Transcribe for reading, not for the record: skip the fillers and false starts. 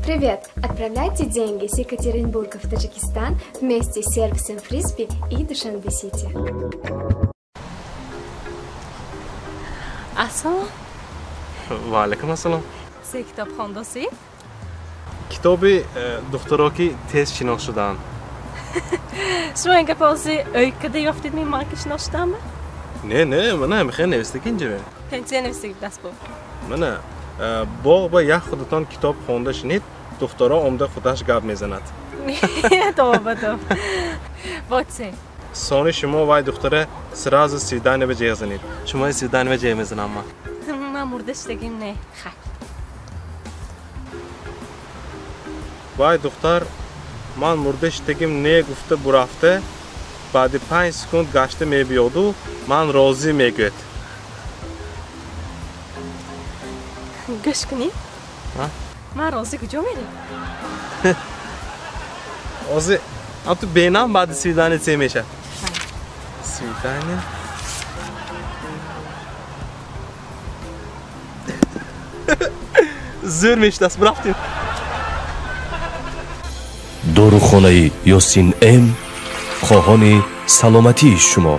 Привет! Отправляйте деньги с Екатеринбурга в Таджикистан вместе с сервисом Фрисби и Душанбе-Сити. Ассалом. Ва алайкум ассалом. Се китоб хондосӣ? Китоби духтаро ки тез шинос шуданд. Шумо ин гапа ози ӯй када ёфтед, ми ман ки шинос шудамма? Не, не, мана мехоҳ навистаги инҷа. Пенсия навистаги даст бо. Мана боғ ба як худатон китоб хонда шинед, духтаро омда худаш гап мезанад. Тоба тоб. Боце. Сони шумо вай духтара сразу свидание ба ҷеғ занед. Шумо свидание ба ҷеғ мезанам ман. Ман мурда шудагим не. Хай. Вай духтар ман мурда шудагим не гуфта бурафта, баъди 5 секунд гашта мебиёду ман розӣ мегӯяд. Гӯш кунӣ? Ман розӣ куҷо мерем? Озӣ ам ту бенам баъди свидание це мешавад? Свидание. Зӯр мешудааст, бурафтем. Дорухонаи Ёсин М хоҳони саломатии шумо.